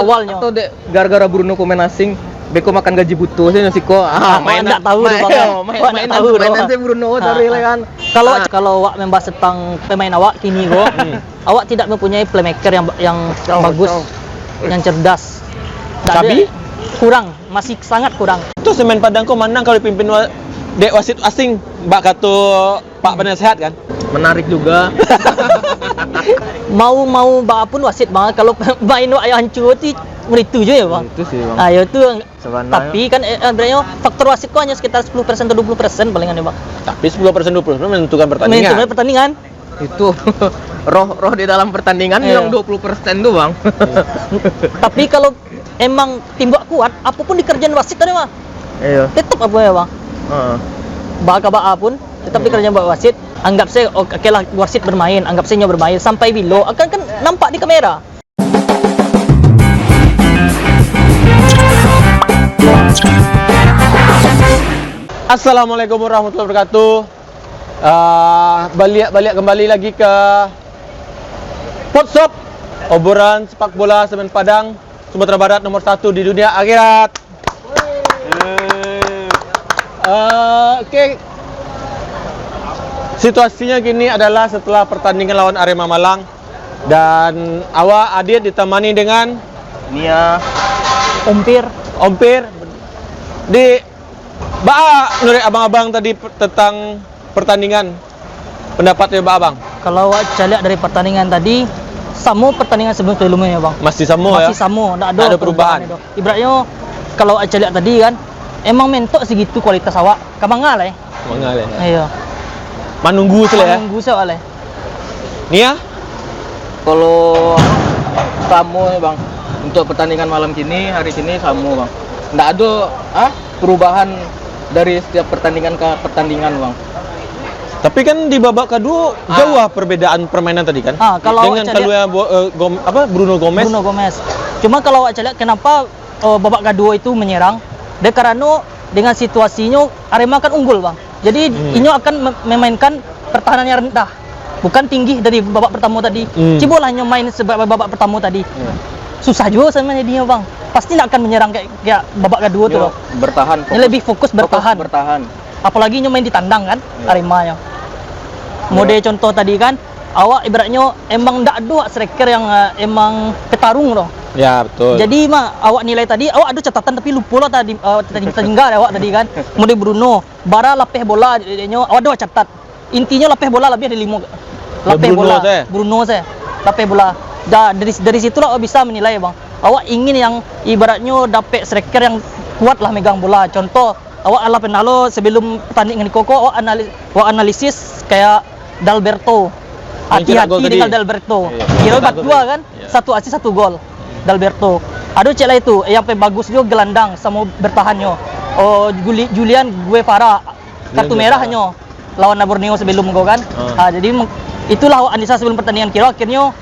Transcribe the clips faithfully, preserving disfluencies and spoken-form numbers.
Awalnyo. Atau dek gara-gara Bruno pemain asing, beko makan gaji butuh sajo siko. Ah, awak main ndak tahu tu, Bang. Awak ndak tahu tu, mainan tu Bruno tadi lah kan. Kalau, kalau awak membahas tentang pemain awak kini ko, awak tidak mempunyai playmaker yang, yang bagus, yang cerdas. Ndak ada. Tapi? Kurang, masih sangat kurang. Tu semen Padang ko manang kalau dipimpin wa-, dek wasit asing, bak kato Pak penasehat kan? Menarik juga. Mau, mau baa pun wasit, Bang. Kalau main wak yang hancur tu, meritu je ya, Bang. Itu sih, Bang. Ah, ya tu. Sebenarnya. Tapi kan, eh, eh, sebenarnya faktor wasit ko hanya sekitar sepuluh persen atau dua puluh persen palingan ya, Bang. Tapi sepuluh persen, dua puluh persen menentukan pertandingan. Menentukan pertandingan. Itu roh, roh di dalam pertandingan. Iya. Yang dua puluh persen tu, Bang. Tapi kalau emang tim wak kuat, apo pun dikerjain wasit tadi mah. Iya. Tetap apo ya, Bang? Heeh. Baa ka baa pun, tetap dikerjain wasit. Anggap se, oke lah, wasit bermain, anggap se nyo bermain. Sampai bilo, akan kan nampak di kamera. Assalamualaikum warahmatullahi wabarakatuh. Ah, baliak, baliak kembali lagi ka Potshop, obrolan sepak bola semen Padang, Sumatera Barat nomor satu di dunia akhirat. Ah, oke. Situasinya kini adalah setelah pertandingan lawan Arema Malang, dan awak Adit ditemani dengan Nia. Ompir. Ompir. Di Baa, menurut abang-abang tadi pe-, tentang pertandingan, pendapat dari abang? Kalau awak caliak dari pertandingan tadi, samo pertandingan sebelum-sebelumnya, Bang. Masih samo, ya? Masih samo, ndak ado perubahan. Ndak ado perubahan. Ibaratnyo, kalau awak caliak tadi kan, emang mentok segitu kualitas awak, ka manga lai. Manga lai, ya? Iya. Manunggu se lah, ya? Manunggu se awak lai. Nia? Kalau samo, Bang, untuk pertandingan malam kini, hari kini samo, Bang. Ndak ado, ah, perubahan dari setiap pertandingan ke pertandingan, Bang. Tapi kan di babak kaduo, ah, jauh ah perbedaan permainan tadi kan? Ah, kalau dengan awak caliak kaluar Bo-, eh, Gom-, apa, Bruno Gomes. Bruno Gomes. Cuma kalau awak caliak, kenapa, eh, babak kaduo itu menyerang? Dek karano dengan situasinyo, Arema kan unggul, Bang. Jadi, hmm, inyo akan me-, memainkan pertahanan yang rendah. Bukan tinggi dari babak pertamo tadi. Hmm. Cubolah inyo main seperti babak pertamo tadi. Hmm. Susah juo sama jadinyo, Bang. Pasti ndak akan menyerang kayak, kayak babak kaduo tu, inyo loh. Bertahan, inyo fokus, lebih fokus, fokus bertahan. Bertahan. Apalagi inyo main di tandang kan, iya, Arema nyo. Iya. Model contoh tadi kan, awak ibaratnyo emang ndak ado striker yang, eh, emang petarung tu. Ya, betul. Jadi, mah, awak nilai tadi, awak ado catatan tapi lupo lah tadi, eh, tadi, tadi enggak awak tadi kan. Model Bruno. Bara lapeh bola, inyo, awak ado catat. Intinyo lapeh bola labiah dari limo. Lapeh bola. Bruno se. Bruno se. Lapeh bola. Da-, dari, dari situlah awak bisa menilai, Bang. Awak ingin yang ibaratnyo dapek striker yang kuat lah megang bola. Contoh, awak alah pernah lo sebelum tandingan ko, awak anali-, awak analisis kayak Dalberto. Yang cetak gol tadi. Hati-hati dengan Dalberto. Iya, cetak gol tadi. Kiro bak dua kan? Iya. Satu assist, satu gol. Dalberto. Ado cek lai tu, yang paling bagus juo gelandang samo bertahannyo. Oh, Juli-, Julian Guevara. Kartu merahnyo lawan Borneo sebelum ko kan. Ah. Ah, jadi meng-, itulah awak analisa sebelum pertandingan, kiro akhirnyo,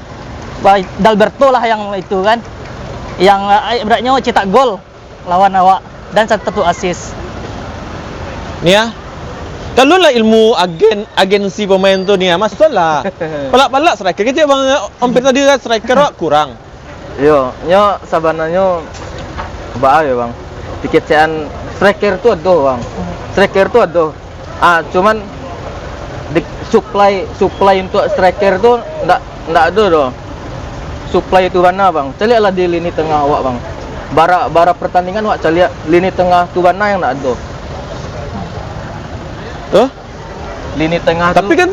wah, Dalberto lah yang itu kan. Yang, eh, ibaratnyo cetak gol lawan awak dan satu assist. Nia, kalualah ilmu agen, agensi pemain tu, Nia. Masuaklah. Palak-palak striker kecek, Bang. Hampir tadi kan striker awak kurang. Yo, nyo sabananyo baa yo, Bang. Pikecekan striker tu ado, Bang. Striker tu ado. Ah, cuman di, supply, supply untuk striker tu ndak, ndak ado doh. Supply tu bana, Bang. Caliaklah di lini tengah awak, Bang. Bara, bara pertandingan awak caliak lini tengah tu bana yang ndak ado. Huh? Lini tengah tu. Tapi kan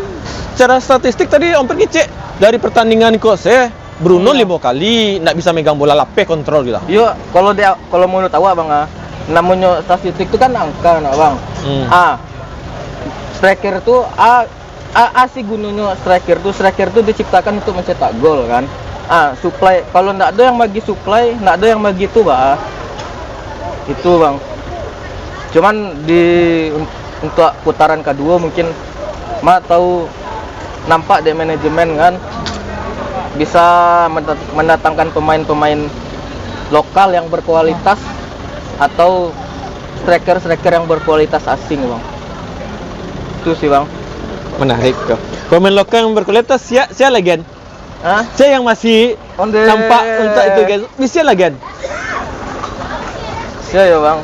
secara statistik tadi Ompir ngecek dari pertandingan ko se, Bruno limo kali ndak bisa megang bola lapeh kontrol gitu. Yo, kalau dia, kalau menurut awak, Bang, ah, namonyo statistik tu kan angka, nak, Bang. Hmm. Ah, striker tu, ah, ah, ah, si gunonyo striker tu, striker tu diciptakan untuk mencetak gol, kan. Ah, supply, kalau ndak ado yang bagi supply, ndak ado yang bagi tu, bah. Itu, Bang. Cuman di, un-, untuk putaran kaduo mungkin, ma tau nampak dek manajemen kan, bisa menda-, mendatangkan pemain-pemain lokal yang berkualitas atau striker-striker yang berkualitas asing, Bang. Itu sih, Bang. Menarik tuh. Pemain lokal yang berkualitas sia, sia lagi, An? Hah? Sia yang masih Onde. Nampak untuak itu, guys. Bisian lah, Gen. Sia yo, Bang.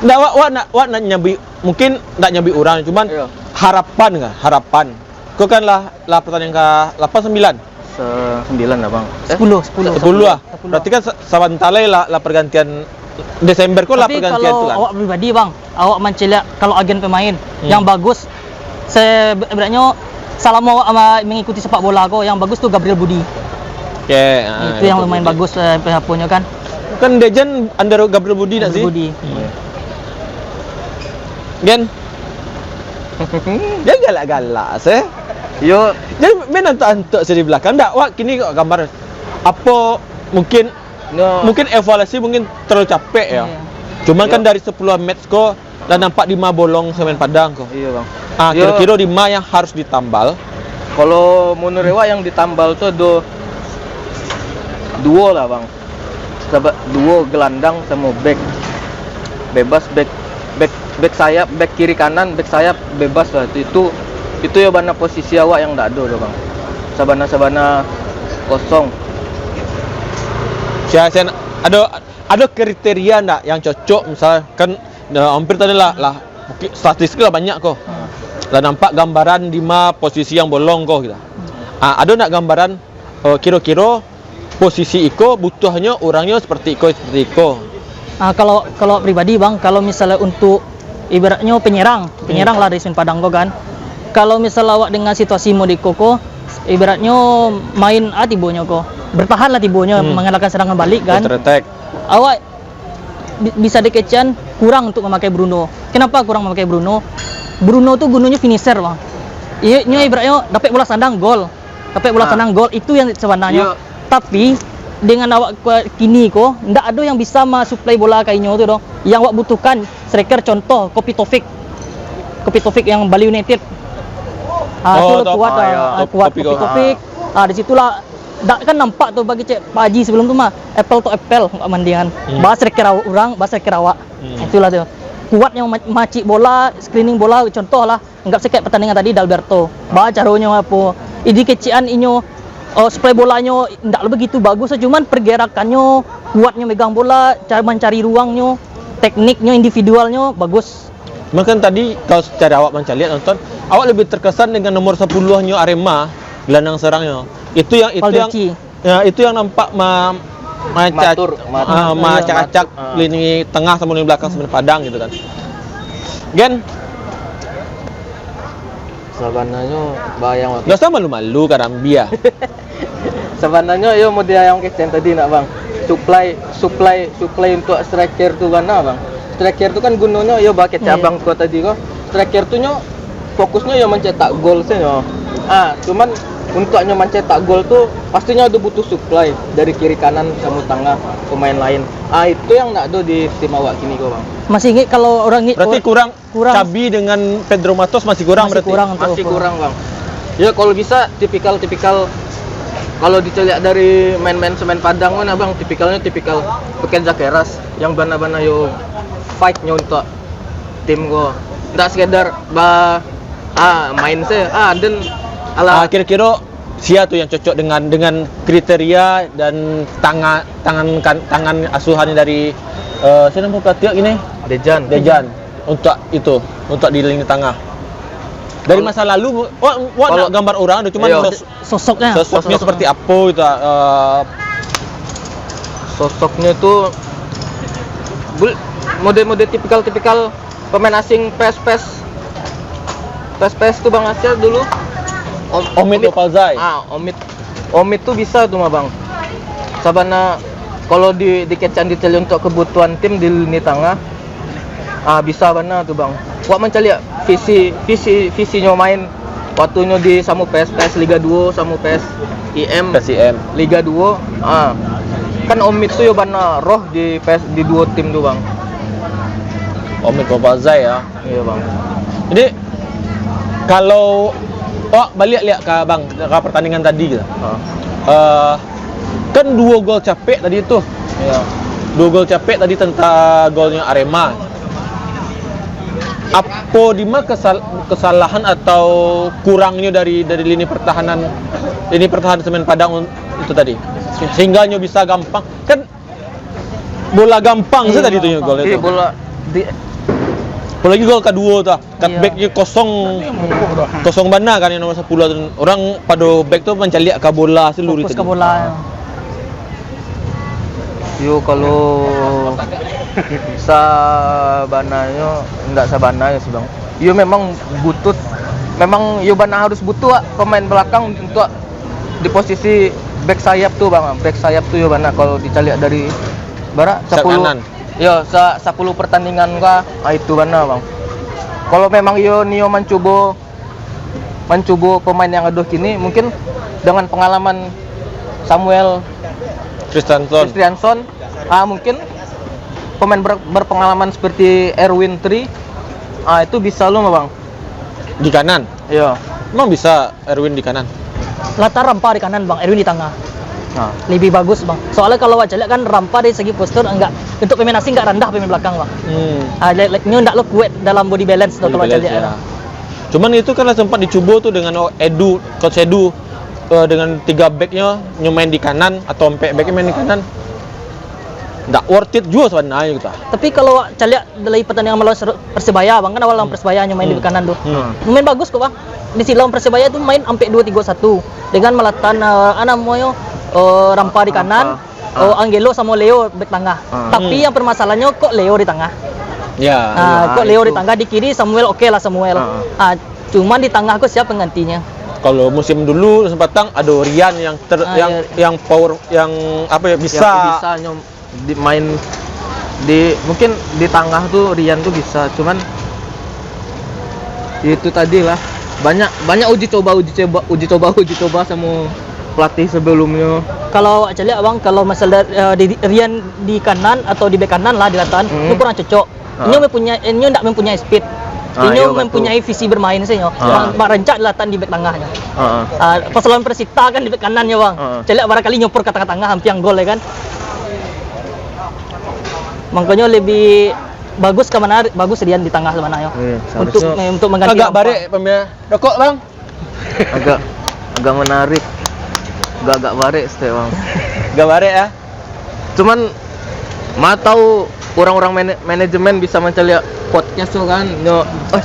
Ndak, wak, wak nak, wak nak nyabuik, mungkin ndak nyabuik urang, cuman Iyo. harapan ka, harapan. Ko kan lah, lah pertandingan ka lapan, sembilan? Se-, sembilan lah, Bang. Eh? Sepuluh, sepuluh. Sepuluh lah. Sepuluh. Berarti kan sa-, sabanta lai lah, lah pergantian Desember ko lah. Tapi pergantian kalau tu kan. Awak pribadi, Bang, awak mancaliak kalau agen pemain Hmm. yang bagus, se-, ibaratnyo, salamo awak ma-, mangikuti sepak bola ko, yang bagus tu Gabriel Budi. Oke, ah, Itu yang itu lumayan Budi. bagus, eh, aponyo kan. Kan Dejan under Gabriel Budi nak Gabriel sih? Budi. Hmm. Gen. Dia galak-galak sih. Yo. Jadi main antuk-antuk sih di belakang. Ndak, wak kini kok gambar apo mungkin No. Mungkin evaluasi mungkin terlalu capek ya. Iya. Cuman kan Iya. dari sepuluh match ko, lah nampak dima bolong Semen Padang ko. Iya, Bang. Ah, Iya. kiro-kiro dima yang harus ditambal? Kalau menurut awak yang ditambal tu do-, duo lah, Bang. Sabab duo gelandang samo back. Bebas back, back, back sayap, back kiri kanan, back sayap bebas lah. Itu, itu, itu yo bana posisi awak yang dak ado tu, Bang. Sabana-sabana kosong. Sia, sia, ado, ado kriteria ndak yang cocok, misal kan, nah, hampir tadi lah, lah, mungkin statistik lah banyak ko. Hmm. Lah nampak gambaran dima posisi yang bolong ko gitu. Hmm. Ah, ado ndak gambaran, eh, kiro-kiro posisi iko butuhnyo urangnyo seperti iko, seperti iko? Ah, kalau, kalau pribadi, Bang, kalau misalnya untuk ibaratnyo penyerang, Hmm. penyerang lah dari Semen Padang ko kan. Kalau misalnya awak dengan situasi model iko ko, ibaratnyo main, ah, tibonyo ko. Bertahan lah tibonyo, Hmm. mengandalkan serangan balik kan. Counter attack. Awak bi-, bisa dikecekan kurang untuk memakai Bruno. Kenapa kurang memakai Bruno? Bruno tu gunonyo finisher, Bang. Iyo, nyo ibaratnyo dapek bola sandang, gol. Dapek bola Ah. sandang, gol. Itu yang sebenarnyo. Iyo. Tapi, dengan awak kua-, kini ko, ndak ado yang bisa ma-supply bola ka inyo tu doh. Yang awak butuhkan, striker contoh, Kopi Taufik. Kopi Taufik yang Bali United. Ah, Oh, tu lah tau. kuat, Ah, ah, ya. ah, kuat Kopi Kopi Taufik. Ah, di situlah, dak kan nampak tu bagi cek Pak Haji sebelum tu mah. Apple to apple, awak mandiangan. Hmm. Ba striker awak urang, ba striker awak. Hmm. Itulah tu. Kuatnyo ma-, macik bola, screening bola, contoh lah. Anggap saketek pertandingan tadi, Dalberto. Ba caronyo apo? Idi kecekan inyo, oh, supply bolanyo ndak begitu bagus, cuman pergerakannyo, kuatnyo megang bola, cara mancari ruangnyo, tekniknyo, individualnyo bagus. Makan tadi, kalau secara awak mancaliak, nonton, awak lebih terkesan dengan nomor sepuluh-nyo Arema, gelandang serangnyo. Itu yang, itu yang Paldoci. Ya, itu yang nampak ma-, maca-, Matur, matur. ah, Iya. macak-acak Ah. lini tengah samo lini belakang Semen Padang gitu kan. Gen, Sabananyo, bayang waktu ndak usah malu-malu, karambia. Sabananyo, iyo model yang kecen tadi nak, Bang. Supply, supply, supply untuk striker tu bana, Bang. Striker tu kan gunonyo, iyo, ba kecek Iya. abang ko tadi ko. Striker tu nyo fokusnyo yo mancetak gol sajo. Ah, cuman untuaknyo mancetak gol tu, pastinyo ado butuh supply dari kiri kanan samo tangah pemain lain. Ah, itu yang ndak ado di tim awak kini ko, Bang. Masih ingek kalau orang ingek Berarti ko-, kurang, kurang. Xavi dengan Pedro Matos masih kurang Masih berarti? kurang tu. Masih kurang, Bang. Ya, kalau bisa tipikal-tipikal, kalau dicaliak dari main-main Semen Padang kan, Abang, tipikalnyo tipikal Pekenza Keras yang bana-bana yo fight-nyo untuak tim ko. Ndak sekedar ba, ah, main se, ah, den ala Ah, kiro-kiro sia tu yang cocok dengan, dengan kriteria dan tangan, tangan kan, tangan asuhan dari, eh, sia namo pelatih kini? Dejan. Dejan. Untuk itu, untuk di lini tangah. Dari Kalau masa lalu, wak, wak Kalau nak gambar orang tu, cuman Iyo. sos-, Sosoknyo. Sosoknyo Sosok. seperti apo gitu, eh. Sosoknyo tu bul-, model-model tipikal-tipikal pemain asing P S, P S. P S, P S tu Bang Asia dulu. Om-, Omid Omid. Opalzai. Ah, Omid. Omid tu bisa tu mah, Bang. Sabana kalau di, dikecek detail untuak kebutuhan tim di lini tangah, Ah, bisa bana tu, Bang. Wak mancaliak visi, visi, visinyo main waktunyo di samo P S, P S Liga duo samo P S I M. P S I M. Liga duo, ah. Kan Omid tu yo bana roh di P S, di duo tim tu, Bang. Omid Opalzai, ya. Iyo, Bang. Jadi, kalau, oh, baliak liak ka, Bang, ka pertandingan tadi gitu. Ah. Eh, Kan duo gol capek tadi tu. Iyo. Duo gol capek tadi tantang golnyo Arema. Apo dima kesal-, kesalahan atau kurangnyo dari, dari lini pertahanan, lini pertahanan Semen Padang un-, itu tadi, sehingga nyo bisa gampang, kan bola gampang sajo tadi tu nyo gol itu. Bola di Apalagi gol kaduo tu ah, cutback-nyo kosong, kosong bana kan yang nomor sapuluh tu. Orang pado back tu mancaliak ka bola saluri tadi. Fokus ka bola. Yo, kalau sabananyo, ndak sabananyo sih, Bang. Yo memang butuh, memang yo bana harus butuh ah, pemain belakang untuk di posisi back sayap tu, Bang. Back sayap tu yo bana kalau dicaliak dari barak Sayap sapuluh, kanan. Yo, sa-, sapuluh pertandingan ka, ah, itu bana, Bang. Kalau memang yo nio mancubo, mancubo pemain yang ado kini, mungkin dengan pengalaman Samuel Kristianson. Kristianson, ah, mungkin pemain ber-, berpengalaman seperti Erwin Tri, ah, itu bisa lo, Bang. Di kanan? Iyo. Emang bisa Erwin di kanan? Latar Rampa di kanan, Bang. Erwin di tangah. Ah. Lebih bagus, Bang. Soalnya kalau awak caliak kan Rampa dari segi postur enggak, untuk pemain asing enggak randah pemain belakang, Bang. Hmm. Ah, le-, le-, nyo endak lo kuat dalam body balance tu kalau awak caliak, ya. Cuman itu kan lah sempat dicubo tu dengan Edu, Coach Edu, eh, dengan tiga back-nyo, nyo main di kanan atau empat back main di kanan. Ndak worth it juo sebenarnya gitu. Tapi kalau awak caliak dari pertandingan melawan Ser-, Persebaya, Bang, kan awal lawan Persebaya nyo main di kanan tu. Hmm. Main bagus kok, Bang. Di silang Persebaya tu main ampek dua tiga satu dengan malatan, eh, ah, namonyo, eh, Rampa di kanan, oh, Angelo samo Leo bek tangah. Tapi yang permasalahannyo kok Leo di tangah. Ya, kok Leo di tangah, di kiri Samuel, oke lah Samuel. Ah, cuman di tangah kok siapa penggantinya? Kalau musim dulu, musim patang, ado Rian yang ter-, yang, yang power, yang apa ya, bisa. Yang bisa nyom-, di main di, mungkin di tangah tu Rian tu bisa, cuman itu tadi lah, banyak, banyak uji coba, uji coba, uji coba, uji coba samo pelatih sebelumnyo. Kalau awak caliak, Bang, kalau masalah, eh, di, di, Rian di kanan atau di bek kanan lah di latan, itu kurang cocok. Inyo mempunyai, inyo ndak mempunyai speed. Inyo mempunyai visi bermain sajo. Mak, mak rancak dilatan di bek tangahnyo. Ah, pas lawan Persita kan di bek kanannyo, Bang. Caliak barangkali nyopor ka tangah-tangah, hampiang gol, ya kan. Mangkonyo lebih bagus ka mana, bagus Rian di tangah sabananyo. Untuk, eh, untuk mangganti Rampa. Agak barek, Bang, ya. Rokok, Bang. Agak, agak menarik. Agak-agak barek stek, Bang. Agak barek, ya? Cuman, ma tahu urang-urang mana-, manajemen bisa mancaliak podcast tu kan, nyo, eh,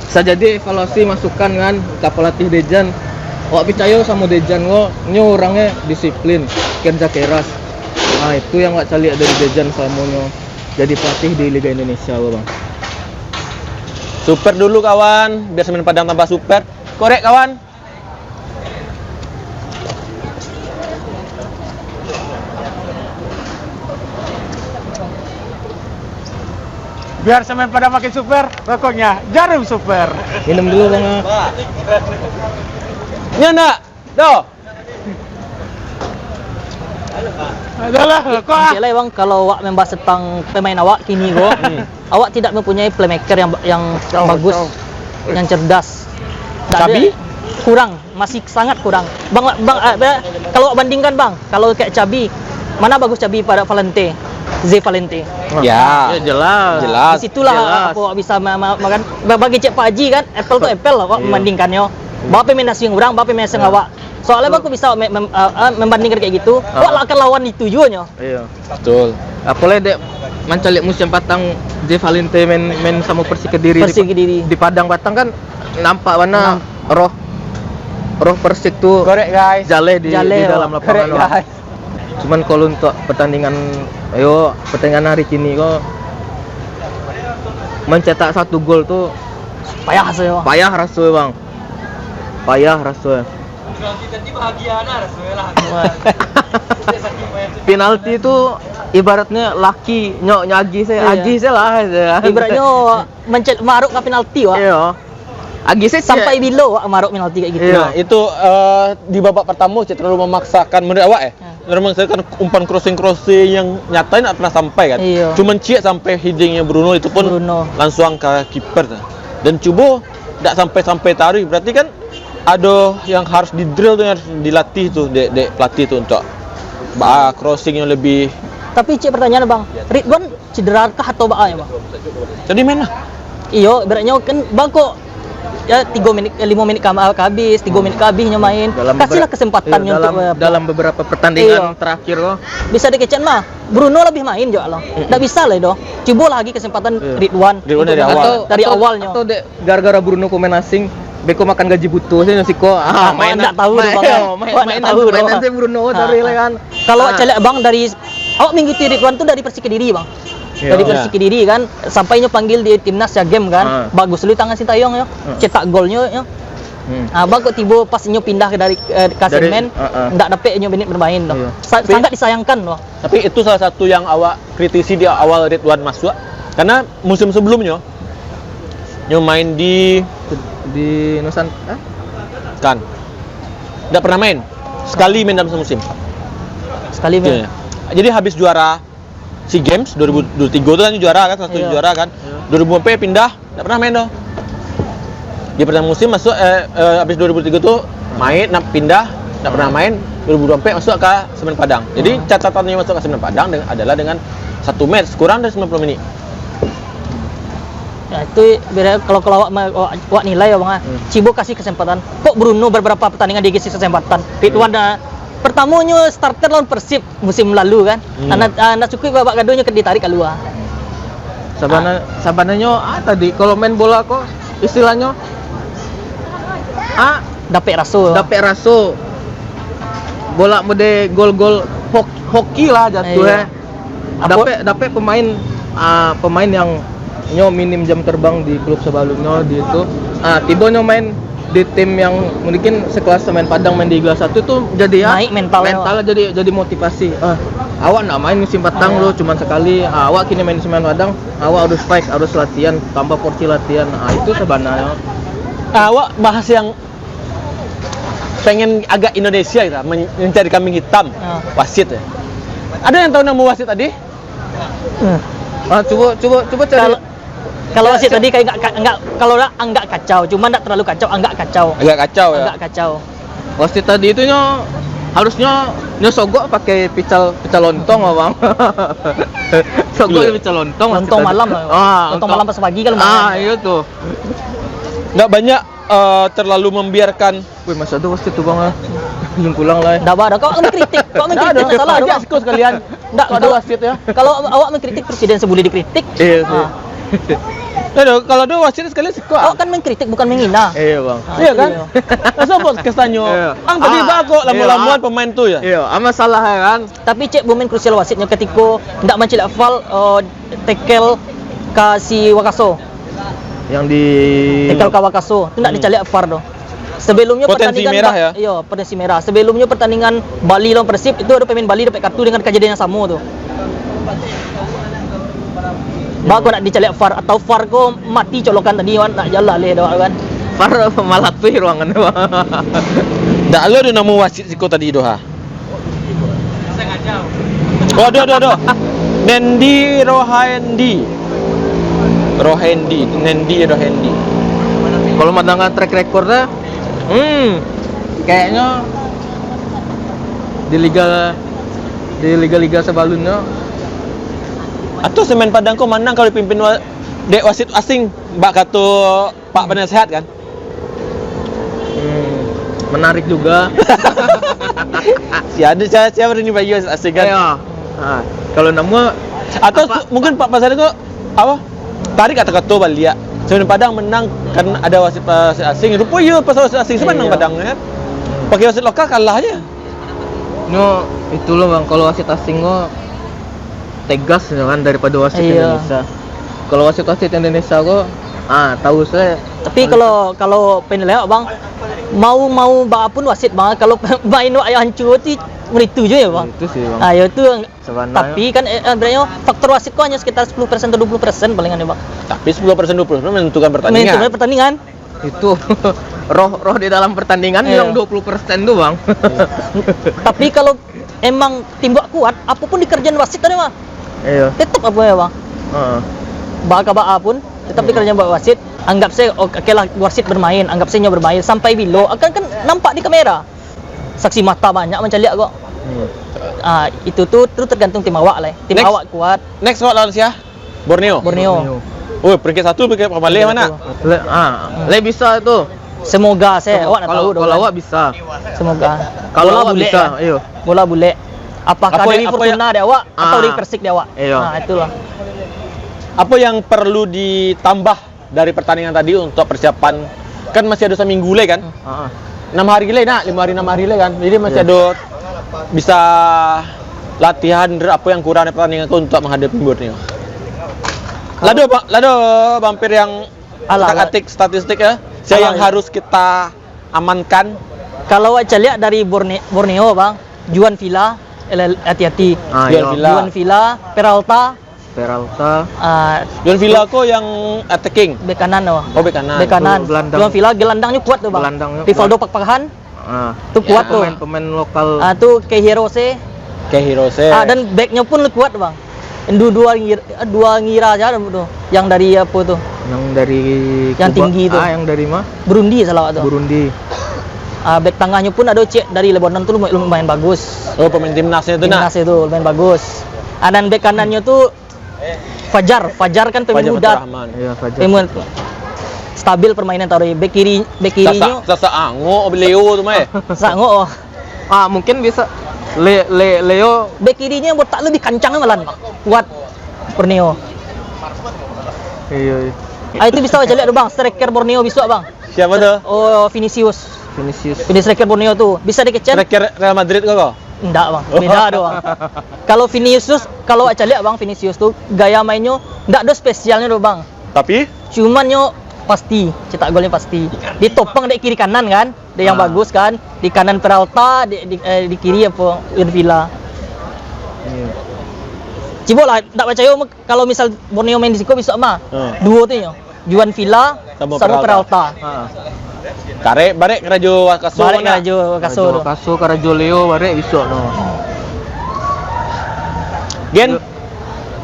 bisa jadi evaluasi masukan kan ka pelatih Dejan. Awak picayo samo Dejan ko, nyo urangnyo disiplin, kerja keras. Nah, itu yang awak caliak dari Dejan selamo nyo jadi pelatih di Liga Indonesia ko, Bang. Super dulu, kawan, biar Semen Padang tambah super. Korek, kawan. Biar Semen Padang makin super, rokoknya Jarum Super. Minum dulu, Bang. Nyo ndak? Doh. Adalah, kok, ah. Oke lah, Bang, kalau awak membahas tentang pemain awak kini ko, awak tidak mempunyai playmaker yang ba-, yang bagus, yang cerdas. Ndak ada. Xabi? Kurang, masih sangat kurang. Bang, Bang, eh, be-, kalau awak bandingkan, Bang, kalau kayak Xabi, mana bagus Xabi pada Valente? Ze Valente. Ya. Ya, jelas. Jelas. Di situlah awak bisa ma-, ma-, makan. Ba-, bagi cek Pak Haji kan, apple to apple lah awak membandingkannyo. Ba pemain asing urang, ba pemain asing awak. Soalnya aku bisa me-, mem-, ah, ah, membandingkan kayak gitu. Wak lah akan lawan itu juo nyo. Iya. Betul. Apalagi dek mancaliak musim patang, Ze Valente main, main samo Persik Kediri di, Persik Kediri. Di Padang patang kan nampak bana roh, roh Persik tu jaleh di, di dalam lapangan. Korek, guys. Cuman kalau untuk pertandingan, ayo, pertandingan hari kini ko, mencetak satu gol tu payah raso, Bang. Payah raso, Bang. Payah raso. Penalti tu ibaratnyo laki, nyo, nyo agih se, agih se lah. Ibaratnyo mancel-, maruk ka penalti, Wak. Iyo. Agih se, sampai bilo, Wak, maruk penalti kayak gitu? Iyo. Nah, itu, eh, di babak pertamo cek terlalu memaksakan menurut awak, eh? Terlalu memaksakan umpan crossing-crossing yang nyata ndak pernah sampai kan? Iyo. Cuman ciek sampai headingnya Bruno itu pun langsung ka kiper. Dan cubo ndak sampai-sampai taruih. Berarti kan ado yang harus di-drill tu, yang harus dilatih tu dek, dek pelatih tu untuk ba-, crossing yang lebih. Tapi cek pertanyaan, Bang, Ridwan cedera kah atau baa ya, Bang? Jadi main lah. Iyo, ibaratnyo kan bang kok, ya, tigo menit, eh, limo menit ka, ka habis, tigo menit ka habis nyo main. Dalam Kasihlah bebera-, kesempatan iyo, nyo dalam, untuk, eh, dalam beberapa pertandingan iyo. Terakhir ko. Bisa dikecek mah, Bruno lebih main jo lah. Mm-mm. Ndak bisa lah doh. Cubolah lagi kesempatan Iyo. Ridwan Ridwan untuk dari main awal. Atau, dari atau, awalnyo. Atau dek gara-gara Bruno pemain asing, beko makan gaji butuh sajo siko. Ah, Ah, main ndak tahu main, doh, Bang, kan? Iyo, main, Wak, main, ndak tahu main doh. Asing Bruno Ah. dari lah kan. Kalau Ah. caliak Bang dari, awak mengikuti Ridwan tu dari Persik Kediri, Bang. Iyo. Dari Iyo. Persik Kediri kan, sampai nyo panggil di timnas Siagam kan. Ah. Bagus lu tangan Sintayong yo. Ah. Cetak golnyo yo. Hmm. Ah, Bang kok tibo pas nyo pindah ke dari, eh, ka Dari, Semen, ah, ah. ndak dapek nyo menit bermain doh. Iyo. Sa-, Tapi sangat disayangkan doh. Tapi itu salah satu yang awak kritisi di awal Ridwan masuk. Karena musim sebelumnyo, nyo main di Di Nusan-, eh? Kan. Ndak pernah main. Sekali main dalam semusim. Sekali main. Iya. Jadi habis juara SEA Games dua ribu dua puluh tiga tu kan juara kan, salah satu Iya. juara kan. Iya. Dua ribu empat pindah, ndak pernah main doh. Di pertama musim masuk, eh, eh, habis dua ribu tiga tu main, nak pindah, ndak pernah main. Dua ribu dua puluh empat masuk ka Semen Padang. Jadi Hmm. catatannya masuk ka Semen Padang deng-, adalah dengan satu match kurang dari sembilan puluh menit. Ya, itu beda kalau, kalau awak ma-, awak, awak nilai ya, Bang, ah. Hmm. Cubo kasih kesempatan. Kok Bruno beberapa pertandingan dikasih kesempatan? Ridwan Hmm. dah, pertamonyo starter lawan Persib musim lalu kan. Hmm. Anak, anak cukup babak gaduh nyo ditarik kalua. Sabana-, Ah. sabananyo, ah, tadi kalau main bola ko istilahnyo, ah, Dapek raso. dapek raso. Bola mode gol-gol hok-, hoki lah jatuh, Iya. eh. Apo- Dapek, dapek pemain, ah, pemain yang nyo minim jam terbang di klub sebelumnyo di itu. Ah, tibo nyo main di tim yang mungkin sekelas Semen Padang main di Liga satu tu jadi, ah, Naik mentalnyo. mental jadi, jadi motivasi. Ah, awak nak main musim patang Iya. lo cuman sekali. Ah, awak kini main Semen Padang, awak harus fight, harus latihan, tambah porsi latihan. Ah, itu sebenarnya. Ah, awak bahas yang pengen agak Indonesia gitu, men-, mencari kambing hitam, Ah. wasit ya. Ada yang tahu nama wasit tadi? Hmm. Ah, cubo, cubo, cubo cari. Kalau, kalau wasit Cari. tadi kayak nggak, nggak, kalau nggak, nggak kacau, cuma nggak terlalu kacau, nggak kacau. Agak kacau ya. Agak kacau. Wasit tadi itu nyo harusnyo nyo sogok pakai pical, pical lontong, Abang. Sogok Iya. pakai pical lontong wasit Lontong tadi. malam lah. Ah, Lontong lontong. malam pas pagi kalau malam. Ah, iya tuh. Nggak banyak, eh, terlalu membiarkan Weh, masa tu wasit tu, Bang, ah. Jungkulang lah, eh. Ndak apa dah. Kau mengkritik. Kau mengkritik, Ndak ada. ndak salah, Ajak Bang. siko sekalian. Ndak, Kau ada kalau, wasit, ya. kalau awak mengkritik, presiden sebuleh dikritik. Iya, sih. Ah. Aduh, kalau ada wasit sekalian siko, ah. Awak kan mengkritik, bukan menghina. Iya, Bang. Ah, Iya, itu kan? dia. Masa podcast tanyo, Iya. "Ang, tadi Ah, bako iya, lamo-lamoan ah. pemain tu, ya?" Iya, ah, masalah, ya, kan? Tapi cek momen krusial wasitnya ketika ndak mancilak fal, eh, tackle ka si Wakaso. Yang di Tackle ka Wakaso, tu ndak Hmm. dicaliak far tu. Sebelumnya Potensi pertandingan merah, ba-, ya? Iyo, potensi merah. Sebelumnya pertandingan Bali lawan Persib, itu ada pemain Bali dapat kartu dengan kejadian yang sama tu. Ba, kok nak dicaliak far atau far ko mati colokan tadi, wan, nak jalan leh dah, kan. Far malatui ruangan tu, Bang. Ndak lo ado namo wasit siko tadi doh, ha. Oh, aduh, aduh, aduh. Nendi Rohaendi. Rohendi, Nendi Rohendi. Kalau mandanga track record dah, hmm, kayaknya di liga, di liga-liga sebelumnya. Atau Semen Padang ko manang kalau dipimpin wa-, dek wasit asing, bak kato Pak penasehat kan? Hmm, menarik juga. Si ada sia, sia berani bayu asing kan? Iya. Ha, kalau nama Atau apa? su-, mungkin Pak Pasar ko apa? Tarik kata-kata baliak. Semen Padang menang karena ada wasit, wasit asing. Rupa iya pasal wasit asing, semen Iya. Padang kan. Pakai wasit lokal kalah aja. No, itulah Bang, kalau wasit asing ko tegas ya kan daripada wasit Iya. Indonesia. Kalau wasit-wasit Indonesia ko, ah, tahu saya. Tapi kalau, kalau penilai awak, Bang, mau, mau baa pun wasit, Bang, kalau main wak yang hancur tu, meritu je ya, Bang. Itu sih, Bang. Ah, ya itu. Sebenarnya. Tapi kan, eh, eh, sebenarnya faktor wasit ko hanya sekitar sepuluh persen atau dua puluh persen palingan ya, Bang. Tapi sepuluh persen, dua puluh persen menentukan pertandingan. Menentukan pertandingan. Itu roh, roh di dalam pertandingan Iya. yang dua puluh persen tu, Bang. Iya. Tapi kalau emang tim wak kuat, apapun dikerjain wasit tadi mah. Iya. Tetap apa ya, Bang? Heeh. Baa ka baa pun, tetap Hmm. dikerjain buat wasit. Anggap saya, oke lah, wasit bermain, anggap saya nyo bermain sampai bilo, akan kan nampak di kamera. Saksi mata banyak mancaliak kok. Hmm. Ah, itu tu, tu tergantung tim awak lah. Tim Next. awak kuat. Next awak lawan sia? Borneo. Borneo. Borneo. Oh, peringkat satu, peringkat paling mana? Le, ah, le bisa tu. Semoga se, awak nak tahu tu. Kalau awak bisa. Semoga. Kalau awak bisa, iyo. Bola bulek. Apakah dari Fortuna di awak atau dari Persik di awak? Iyo. Nah, itulah. Apa yang perlu ditambah dari pertandingan tadi untuk persiapan? Kan masih ada seminggu lagi kan? Heeh. Enam hari lagi nak, lima hari, enam hari lagi kan. Jadi masih ada bisa latihan, apa yang kurang dari pertandingan tu untuk menghadapi Borneo. Lado, Pak, lado Bang Pir yang Alah, atik statistik ya. Siapa yang harus kita amankan? Kalau awak caliak dari Borne-, Borneo, Bang, Juan Villa, el-, hati-hati. Ah, Juan Villa. Juan Villa, Peralta. Peralta. Ah, Juan Villa ko yang attacking? Bek kanan tu. Oh, bek kanan. Bek kanan. Juan Villa gelandangnyo kuat tu, Bang. Gelandangnyo kuat. Rivaldo Pakpahan. Ah, tu kuat tu. Pemain-pemain lokal. Ah, tu Kei Hirose. Kei Hirose. Ah, dan backnyo pun kuat, Bang. Dua, dua ngira, dua ngira aja tu. Yang dari apa tu? Yang dari yang tinggi tu. Ah, yang dari ma? Burundi salah tu. Burundi. Ah, back tangahnyo pun ado ciek dari Lebanon tu lumayan, lumayan bagus. Oh, pemain timnasnyo tu nak? Timnasnyo tu lumayan bagus. Ah, dan back kanannyo tu Fajar, Fajar kan pemain muda. Fajar Faturrahman. Iya, Fajar. Pemain stabil permainan tadi. Back kiri, back kirinyo. Sasak, sasak angok beliau tu mah. Sasak angok. Ah, mungkin bisa Le-, Le-, Leo. Back kirinyo botak lebih kancang malah. Kuat Borneo. Iya, iya. Ah, itu bisa caliak tu, Bang. Striker Borneo bisuak, Bang. Siapa tu? Oh, Vinicius. Vinicius. Vinicius striker Borneo tu. Bisa dikecek. Striker Real Madrid ko? Ndak, Bang. Beda tu, Bang. Kalau Vinicius, kalau awak caliak, Bang, Vinicius tu gaya mainnyo ndak ado spesialnyo tu, Bang. Tapi? Cuman nyo pasti, cetak golnyo pasti. Ditopang dek kiri kanan kan, dek yang bagus kan. Di kanan Peralta, di, di, eh, di kiri apa, Juan Villa. Iya. Cubo lah, ndak percaya kalau misal Borneo main di siko bisuak mah. Hmm. Duo tu nyo. Juan Villa samo Peralta. Ha. Karek, barek karajo Wakaso. Barek karajo Wakaso tu. Karajo Wakaso, karajo Leo, barek bisuak no. Gen,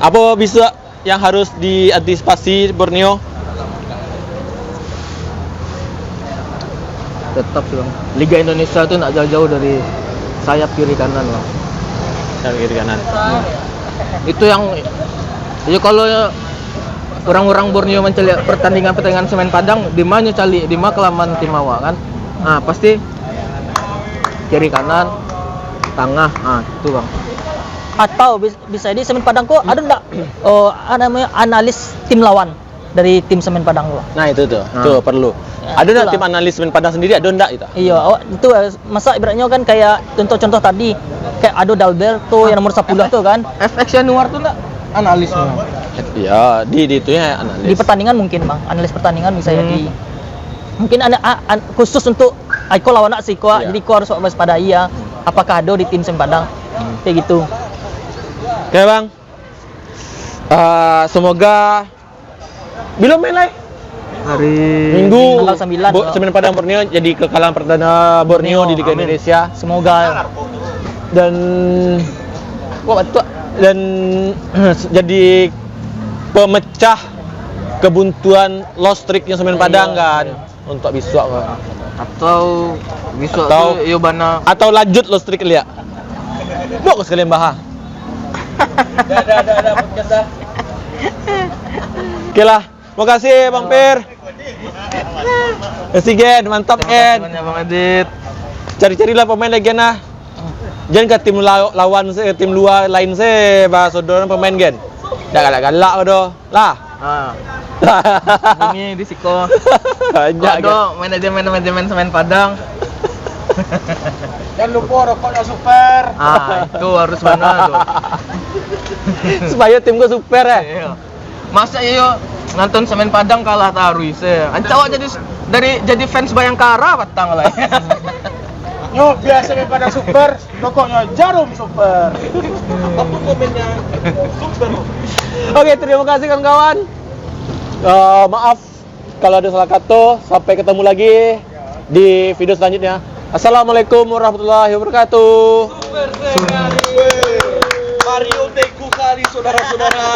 apo bisuak yang harus diantisipasi Borneo? Tetap sih, Bang. Liga Indonesia tu ndak jauh-jauh dari sayap kiri kanan, Bang. Sayap kiri kanan. Itu yang, ya, kalau urang-urang Borneo mancaliak pertandingan-pertandingan Semen Padang, di ma nyo caliak, di ma kalamaan tim awak kan? Nah, pasti kiri kanan, tangah, nah, itu, Bang. Atau bis-, bisa di Semen Padang ko ado ndak, oh, namonyo analis tim lawan dari tim Semen Padang tu? Nah, itu tu. Nah. Tu perlu. Nah, itulah. Ado ndak tim analis Semen Padang sendiri, ado ndak itu? Iyo, awak itu, eh, masa ibaratnyo kan kayak contoh-contoh tadi, kayak ado Dalberto yang nomor sapuluah tu kan. F X Yanuar tu ndak analis memang? Ya, di, di itu ya analis. Di pertandingan mungkin, Bang. Analis pertandingan bisa jadi. Mungkin ada, a-, an-, khusus untuk, ah, iko lawan nak siko, jadi iko harus waspadai ya. Apakah ado di tim Semen Padang? Kayak gitu. Oke, Bang. Ah, semoga bilo main lai? Hari Minggu. Tanggal sambilan, Bo-, Semen Padang Borneo jadi kekalahan perdana Borneo di Liga Indonesia. Semoga. Dan, wah, batua. Dan jadi pemecah kebuntuan lost streak yang Semen Padang kan. Untuk bisuak ko. Atau bisuak tu, iyo bana. Atau lanjut lo streak liak. Buek ko sekalian baha. Dah, dah, dah, dah, podcast dah. Oke lah. Makasih, Bang Pir. Makasih, Gen. Mantap, Gen. Terima kasih banyak, Bang Adit. Cari-carilah pemain lagi, nah. Jan ka tim la-, lawan se, tim lua lain se, bahaso dorang pemain, Gen. Dak galak-galak ko doh. Lah. Ha. Bunyi di siko. Banyak, Gen. Kok ado manajemen-manajemen Semen Padang. Jangan lupa rokoknya super. Ah, itu harus benar tu. Supaya tim gua super, eh. Iya. Masa iyo nonton Semen Padang kalah taruih se. Ancak awak jadi s-, dari, jadi fans Bayangkara patang lah. Nyo biasa Semen Padang super, rokoknya Jarum Super. Apa komennya? Super. Oke, terima kasih kawan-kawan. Eh, maaf kalau ada salah kata. Sampai ketemu lagi di video selanjutnya. Assalamualaikum warahmatullahi wabarakatuh. Super sekali. Mario Teguh kali, saudara-saudara.